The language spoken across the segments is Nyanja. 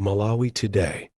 Malawi Today.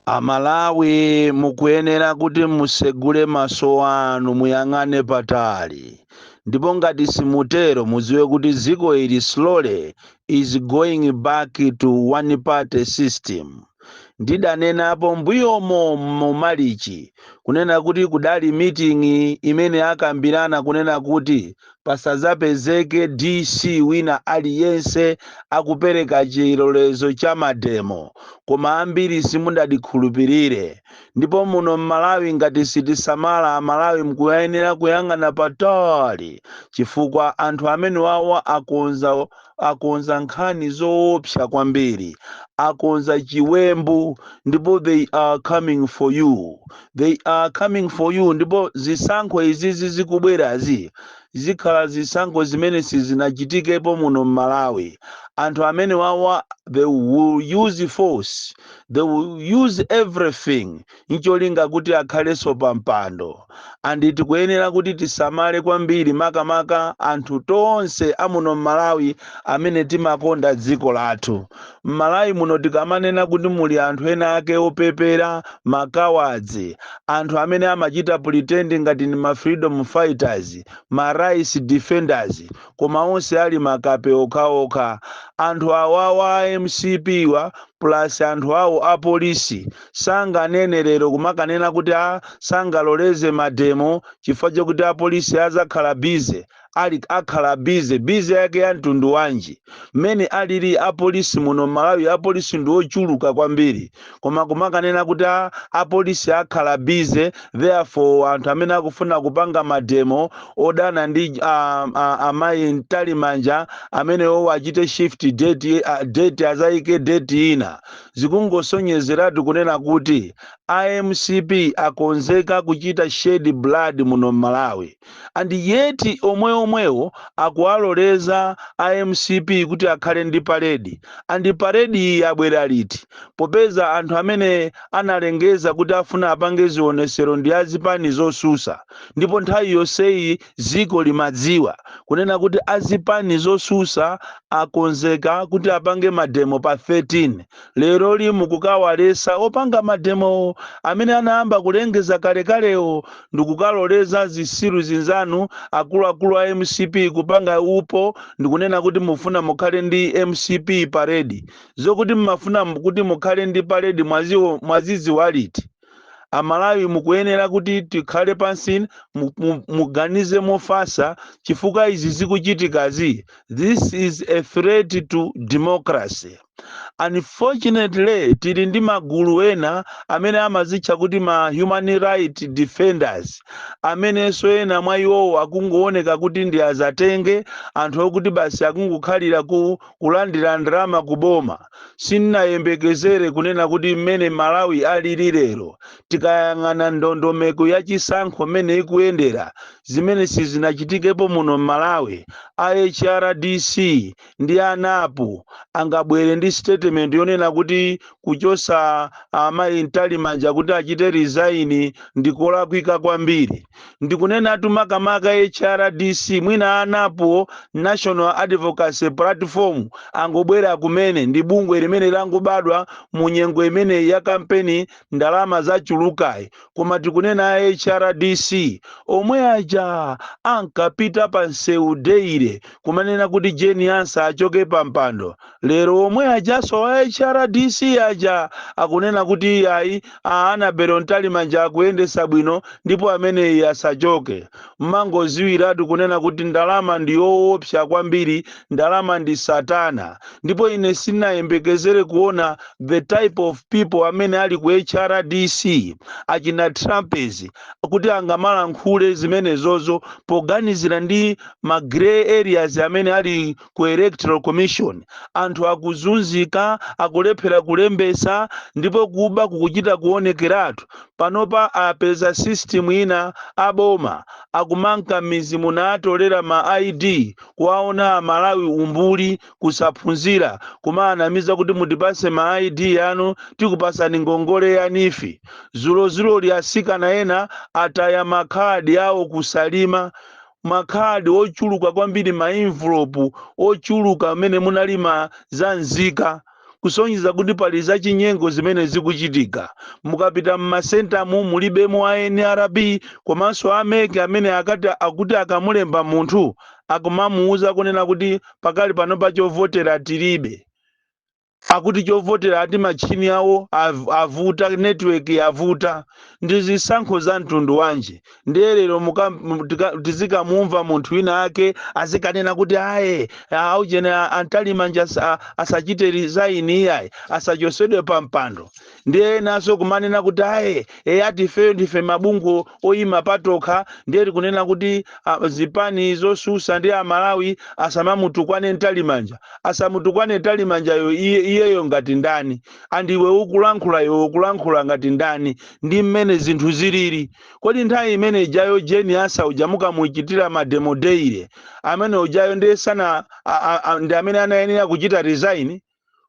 Amalawi, mukuyenera kuti musegule maso anu, muyang'ane patali, ndipo ngati simutero, mudziwe kuti dziko ili slowly is going back to one party system. Ndidanenapo mbuyomo mu Malichi kunena kuti kudali meeting imene akambirana kunena kuti pasadzapezeke DC wina aliyense akupereka chilolezo cha mademo, koma ambiri simudadikhulupirire. Ndipo muno mMalawi, ngati sitisamala, Amalawi mukuyenera kuyang'ana patali, chifukwa anthu amene wawa akonza nkhani zoopsa kwambiri, akonza chiwembu, ndipo they are coming for you, they are coming for you. Ndipo zisankho izizi zikubwerazi zikhala zisankho zimene sizinachitikepo muno mMalawi. Anthu amene wawa, they will use force, they will use everything ncholinga kuti akhalenso pa mpando. And tikuyenera kuti tisamale kwambiri, makamaka anthu tonse amuno mMalawi amene timakonda dziko lathu. MMalawi muno, tikamanena kuti muli anthu ena ake opepera, makawadzi, anthu amene amachita pretend ngati ni ma freedom fighters, ma rights defenders, koma onse ali makape okhaokha. Anthu awawa, MCP wa plus anthu awo apolisi, sanganene lero kumakanena kuti a sangaloleze mademo chifukwa chokuti apolisi azakhala busy. Ali akhala busy, busy yake ya mtundu wanji? Mmene alili apolisi muno Malawi, apolisi ndi ochuluka kwambiri, koma kumakanena kuti apolisi akhala busy, therefore anthu amene akufuna kupanga mademo odana ndi amayi Mtalimanja amenewo achite shift date, date azayike date ina. Zikungosonyezeratu kunena kuti iMCP akonzeka kuchita shed blood muno Malawi, and yet omwe omwewo akuwaloleza iMCP kuti akhale ndi parade. And parade iyi yabwera liti, popeza anthu amene analengeza kuti afuna apange zionesero ndi azipani zosusa? Ndipo nthawi yonseyi ziko limadziwa kunena kuti azipani zosusa akonzeka kuti apange mademo pa 13. Lero limu kukawalesa opanga mademo amene anayamba kulengeza kalekalewo, ndikukaloleza zisilu zinzanu, akuluakulu a MCP, kupanga upo ndikunena kuti mufuna mukhale ndi MCP parade. Zokuti mmafuna kuti mukhale ndi parade mwazidziwa liti? Amalawi, mukuyenera kuti tikhale pansi, muganize mofasa, chifukwa izi zikuchitikazi, this is a threat to democracy. Unfortunately, tili ndi magulu ena amene amazitcha kuti ma human right defenders, amenenso ena mwa iwowo akungooneka kuti ndi azatenge anthu okuti basi akungokhalira ku kulandira ndalama kuboma. Sindinayembekezere kunena kuti mmene Malawi alili lero, tikayang'ana ndondomeko ya chisankho mmene ikuyendera, zimene sizinachitikepo muno mMalawi, a HRDC ndi a NAP angabwere ndi statement yonena kuti kuchosa amayi Mtalimanja kuti achite resign ndikolakwika kwambiri. Ndikunenatu makamaka HRDC. Mwina a NAP, National Advocacy Platform, angobwera kumene, ndi bungwe limene langobadwa mu nyengo imeneyi ya kampeni, ndalama zachulukayi. Koma tikunena a HRDC omwe aja ankapita pa msewu daily kumanena kuti Jane Ansah achoke pa mpando, lero omwe ajaso a HRDC aja akunena kuti ayi, Annabel Mtalimanja akuyendesa bwino ndipo ameneyi asachoke. Mmangoziwiratu kunena kuti ndalama ndi yoopsa kwambiri, ndalama ndi satana. Ndipo ine sindinayembekezere kuona the type of people amene ali ku HRDC, achina Trumpes, kuti angamalankhule zimenezozo, poganizira ndi ma grey areas amene ali ku Electoral Commission. Anthu akuzunzika, akulephera kulembesa, ndipo kuba kukuchita kuonekeratu. Panopa apeza system ina aboma, akumanka mizi munatolera ma ID, kuwaona Amalawi umbuli, kusaphunzira, kumaanamiza kuti mutipase ma ID yanu, tikupasani ngongole ya NEEF. Zulozuloli asikana ena ataya makhadi awo kusalima. Makhadi ochuluka kwambiri, ma envelope ochuluka amene munalima za nzika, kusonyeza kuti pali zachinyengo zimene zikuchitika. Mukapita mmasentamu, mulibemo a NRB komanso a MEC amene akati akuti akamulemba munthu, akumamuuza kunena kuti pakali pano pa chovotera tilibe. Akuti chovotera, ati machini awo avuta, network yavuta. Ndi zisankho za mtundu wanji? Ndiye lero tizikamumva munthu wina ake azikanena kuti aye, auchene a Mtalimanja asachite resign, iyayi, asachosedwe pa mpando. Ndiye enanso kumanena kuti aye, ati ifeyo ndife mabungwe oyima patokha. Ndiye tikunena kuti zipani zosusa ndi Amalawi asamamutukwane Mtalimanja. Asamutukwane Mtalimanjayo iyeyo ngati ndani? Andiwe ukulankhula, iwe ukulankhula ngati ndani? Ndi mmene zinthu zilili. Kodi nthawi imene ijayo Jane Ansah uja mukamuchitira ma demo daily, amene ujayo ndiye sana ndi amene anayenera kuchita resign?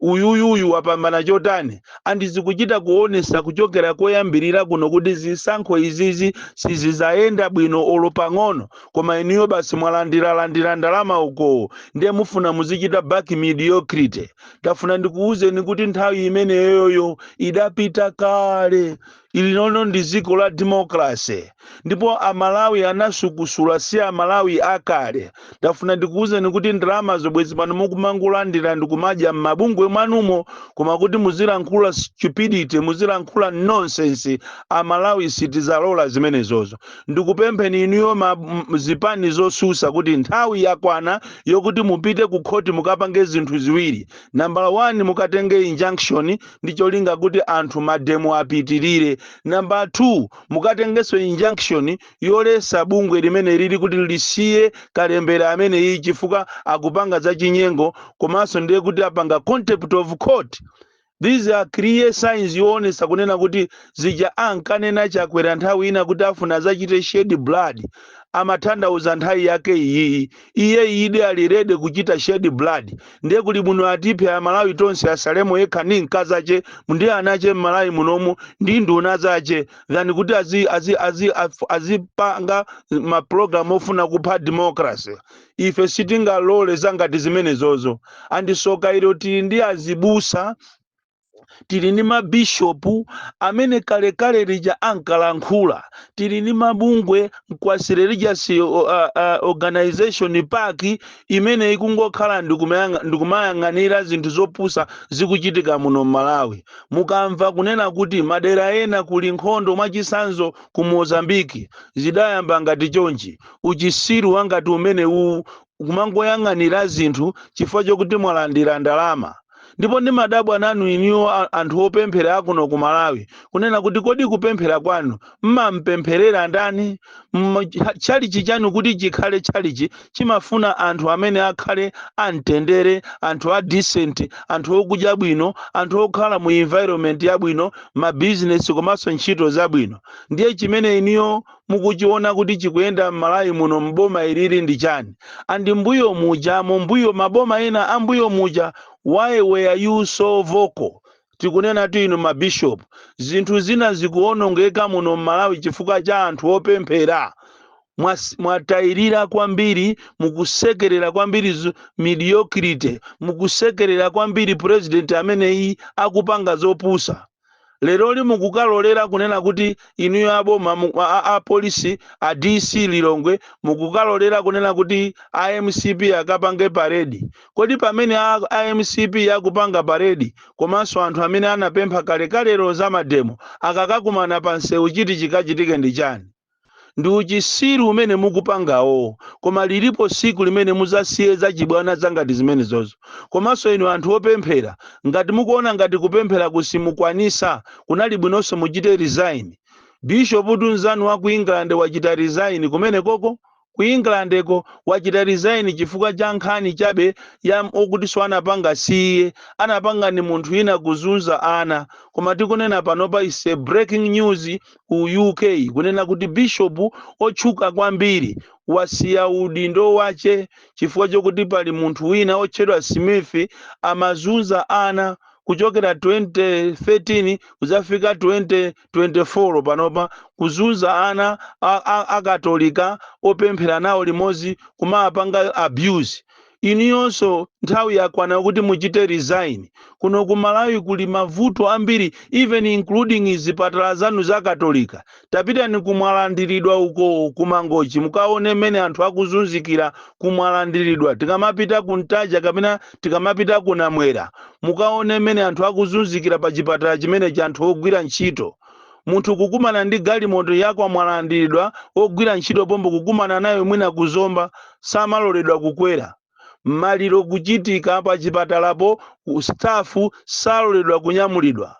Uyuyuyu wapambana chotani? Andizikuchita kuonesa kuchokera koyambirira kuno kuti zisankho izizi sizizayenda bwino olo pang'ono. Koma inuyo basi mwalandiralandira ndalama uko, ndiye mufuna muzichita back mediocrity. Ndafuna ndikuwuzeni kuti nthawi imeneyoyo idapita kale. Ilinono ndi dziko la democracy, ndipo Amalawi anasukusula, si Amalawi akale. Ndafuna ndikuwuzeni kuti ndalama zobwezi pano mukumangolandira ndikumadya m'mabungwe mwanumo, koma kuti muzilankhula stupidity, muzilankhula nonsense, Amalawi sitizalola zimenezozo. Ndikupempheni inuyo zipani zosusa kuti nthawi yakwana yokuti mupite ku khoti, mukapange zinthu ziwiri. Nambala 1, mukatenge injunction ndi cholinga kuti anthu ma demo apitirire. Namba 2, mukatengenso injunction yolesa bungwe limene lili kuti lisiye kalembera amene iyi, chifukwa akupanga zachinyengo, komanso ndiye kuti apanga contempt of court. These are clear signs yoonesa kunena kuti zija ankanena Chakwera nthawi ina kuti afuna zachite shed blood, amatanthauza nthawi yake iyiyi. Iye ide ali ready kuchita shed blood. Ndiye kuli muno atiphe Amalawi tonse, asalemo yekha ndi mkazache ndi anache m'Malawi munomu ndi nduna zache, than kuti azipanga mapulogalamu ofuna kupha democracy. Ife sitingalole zangati zimenezozo. Andisoka ilo, tili ndi azibusa, tili ndi mabishopu amene kalekale lija ankalankhula, tili ndi mabungwe, Mkwasi Religious Organization Park imene ikungokhala ndikumayang'anira zinthu zopusa zikuchitika muno m'Malawi. Mukamva kunena kuti madera ena kuli nkhondo, mwachisanzo ku Mozambiki, zidayamba ngati chonchi. Uchisiru wangati umene uwu, kumangoyang'anira zinthu chifukwa chokuti mwalandira ndalama. Ndipo ndimadabwa nanu iniwo anthu opemphera akuno ku Malawi, kunena kuti kodi kupemphera kwanu mmampempherera ndani? Tchalichi chanu kuti chikhale tchalichi, chimafuna anthu amene akhale amtendere, anthu a decent, anthu okudya bwino, anthu okhala mu environment yabwino, mabizinesi komanso ntchito zabwino. Ndiye chimene iniyo mukuchiona kuti chikuyenda m'Malawi muno mboma ilili ndi chani? Andi mbuyo muja, mumbuyo maboma ena ambuyo muja, why were you so vocal? Tikunena tu inu mabishop, zinthu zina zikuonongeka muno m'Malawi chifukwa cha anthu opemphera. Mwatayirira kwambiri, mukusekerera kwambiri mediocrity, mukusekerera kwambiri president ameneyi akupanga zopusa. Leroli mukukalolera kunena kuti inuyo aboma a polisi, a DC Lilongwe, mukukalolera kunena kuti a MCP akapange parade. Kodi pamene a MCP akupanga parade, komanso anthu amene anapempha kalekalero za ma demo akakakumana pa msewu, chiti chikachitike ndi chani? Ndi uchisiru umene mukupangawo. Koma lilipo siku limene muzasiye zachibwana zangati zimenezozo. Komanso inu anthu opemphera, ngati mukuona ngati kupemphera kusimukwanisa, kunali bwinonso muchite resign. Bishop tunzanu wa ku England wachita resign kumene koko ku England ko, wachita resign chifukwa cha nkhani chabe ya okuti anapanga siye, anapanga ni munthu wina, kuzunza ana. Koma tikunena panopa is a breaking news ku UK, kunena kuti bishop otchuka kwambiri wasiya udindo wache chifukwa chokuti pali munthu wina otchedwa Smith amazunza ana. Kuchokera 2013 kuzafika 2024 panopa, kuzunza ana akatolika opemphera nawo limodzi, kumapanga abuse. Inuyonso nthawi yakwana kuti muchite resign. Kuno ku Malawi kuli mavuto ambiri, even including zipatala zanu za Katolika. Tapitani kumwalandiridwa uko kuMangochi, mukaone mmene anthu akuzunzikira kumwalandiridwa. Tikamapita ku Ntaja kapena tikamapita kuNamwera, mukaone mmene anthu akuzunzikira pa chipatala chimene cha anthu ogwira ntchito. Munthu kukumana ndi galimoto yako mwalandiridwa, ogwira ntchito pombo kukumana nayo mwina kuzomba, samaloledwa kukwera. Maliro kuchitika pa chipatalapo, staff saloledwa kunyamulidwa.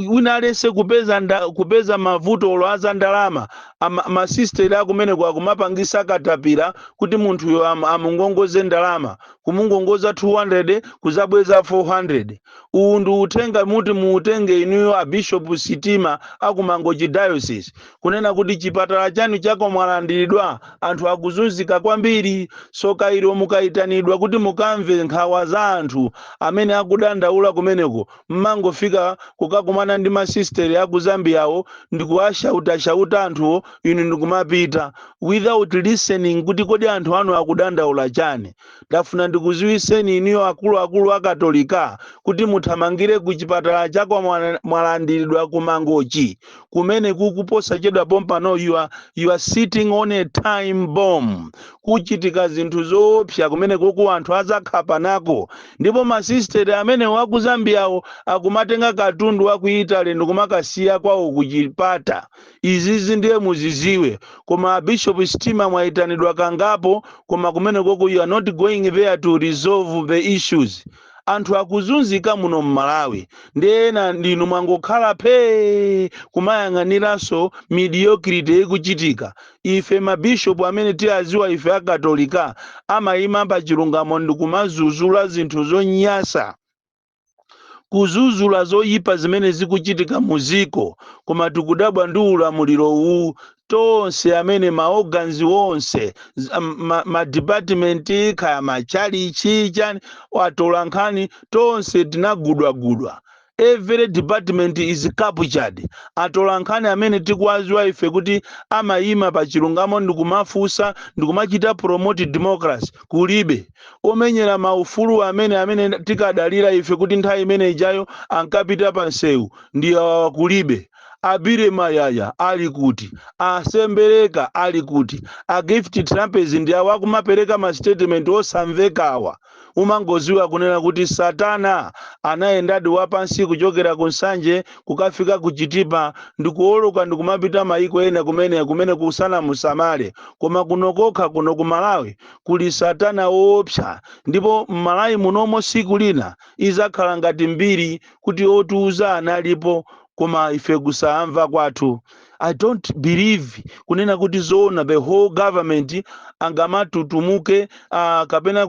Wina aliyense kupeza mavuto olo aza ndalama, masisteri akumeneko akumapangisa katapira kuti munthuyo amungongoze ndalama, kumungongoza 200, kuzabweza 400. Uwu ndi uthenga muti muutenge inuyo a Bishop Sitima akuMangochi Diocese, kunena kuti chipatala chanu chako mwalandiridwa anthu akuzunzika kwambiri. Soka ilo mukayitanidwa kuti mukamve nkhawa za anthu amene akudandaula kumeneko, mmangofika kukakumana ndi masisteri aku Zambiyawo ndikuwashautashauta anthuwo, inu ndikumapita without listening kuti kodi anthu anu akudandaula chani. Ndafuna ndikuziwiseni inuyo akuluakulu akatolika kuti muthamangire ku chipatala chako mwalandiridwa ku Mangochi kumene kukuposachedwa pompano. You are sitting on a time bomb. Kuchitika zinthu zoopsa kumene kuku, anthu azakhapa nako. Ndipo masisteri amene waku Zambiyawo akumatenga katundu wa ku Italy ndikumakasiya kwawo kuchipata. Izizi ndiye muziziwe. Koma Bishop Stima, mwayitanidwa kangapo, koma kumene koko you are not going there to resolve the issues. Anthu akuzunzika muno mMalawi, ndi ena ndinu mwangokhala phee kumayang'aniranso mediocrity ikuchitika. Ife mabishopu amene tiyaziwa ife akatolika amayima pa chilungamo ndikumazuzula zinthu zonyasa, kuzuzula zoyipa zimene zikuchitika muziko. Koma tikudabwa ndi ulamuliro uwu. Tonse amene ma organs onse, ma department, kaya machalichi chani, watola nkhani, tonse tinagudwagudwa. Every department is captured. Atola nkhani amene tikuwaziwa ife kuti amayima pa chilungamo ndikumafunsa ndikumachita promote democracy, kulibe. Omenyera maufulu amene tikadalira ife kuti nthawi imene ijayo ankapita pa nsewu ndi awawa, kulibe. Abire Mayaya ali kuti? Asembereka ali kuti? A Gift Trapence ndi awo akumapereka ma statement osamvekawa. Umangoziwa kunena kuti satana anayendadi wapansi kuchokera ku Nsanje kukafika ku Chitipa ndikuoloka ndikumapita maiko ena kumene kusana musamale. Koma kuno kokha kuno ku Malawi kuli satana woopsa, ndipo m'Malawi munomo siku lina izakhala ngati mbiri kuti otiuza analipo koma ife kusamva kwathu. I don't believe kunena kuti zoona the whole government angamatutumuke kapena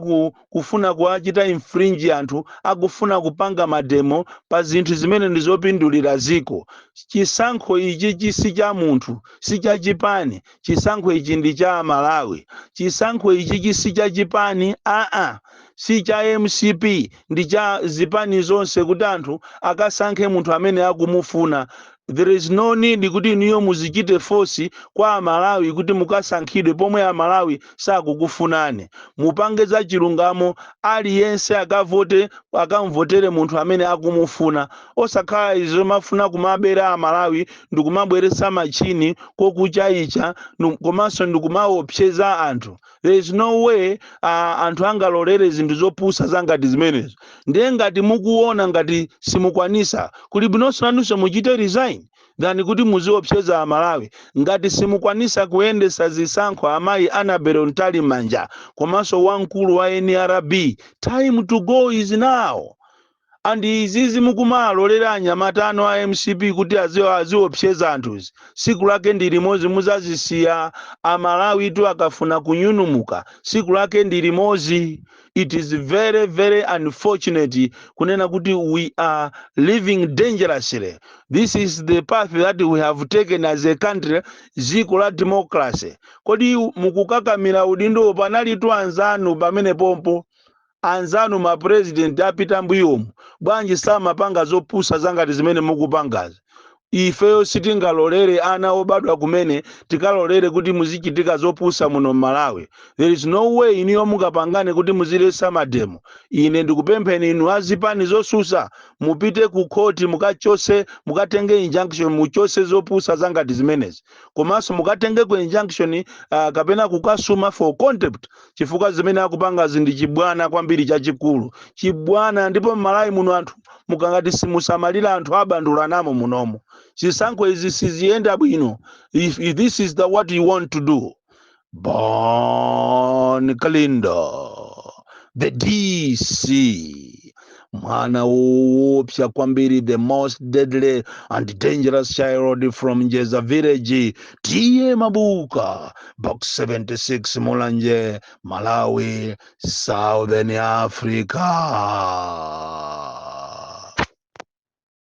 kufuna kuachita infringe anthu akufuna kupanga ma demo pa zinthu zimene ndi zopindulira ziko. Chisankho ichi si cha munthu, si cha chipani. Chisankho ichi ndi cha Malawi. Chisankho ichi si cha chipani, aa, si cha MCP, ndi cha zipani zonse, kuti anthu akasankhe munthu amene akumufuna. There is no need kuti inuyo muzichite force kwa Amalawi kuti mukasankhidwe pomwe Amalawi sakukufunani. Mupange za chilungamo, aliyense akavote, akamvotere munthu amene akumufuna, osakhala izo mafuna kumabera Amalawi ndikumabweretsa machini kokuchaicha komanso ndikumaopseza anthu. There is no way anthu angalolere zinthu zopusa zangati zimenezo. Ndiye ngati mukuona ngati simukwanisa, kuli bwinonso nanunso muchite resign than kuti muziopseza Amalawi. Ngati simukwanisa kuyendesa zisankho, amayi Annabel Mtalimanja komanso wamkulu wa NRB, time to go is now. And izizi mukumalolera anyamata anu a MCP kuti aziopseza anthuzi, siku lake ndi limodzi muzazisiya. Amalawi tu akafuna kunyunumuka, siku lake ndi limodzi. It is very very unfortunate kunena kuti we are living dangerously. This is the path that we have taken as a country, dziko la democracy. Kodi mukukakamira udindo? Panalitu anzanu pamene pompo. Anzanu mapresident apita mbuyomu bwanji samapanga zopusa zangati zimene mukupangazi? Ifeyo sitingalolere, ana obadwa kumene tikalolere kuti muzichitika zopusa muno mMalawi. There is no way iniyo mungapangane kuti muzilesa mademo. Ine ndikupempheni inu azipani zosusa, mupite ku khoti, mukachose, mukatenge injunction, muchose zopusa zangati zimenezi. Komanso mukatengeko injunction kapena kukasuma for contempt, chifukwa zimene akupangazi ndi chibwana kwambiri, chachikulu chibwana. Ndipo mMalawi muno anthu mukangati simusamalira, anthu abandulanamo munomo. Zisankho izi siziyenda bwino if this is the what you want to do. Bon Kalindo, the DC, mwana woopsa kwambiri, the most deadly and dangerous child from Njeza village, T/A Mabuka, Box 76, Mulanje, Malawi, Southern Africa.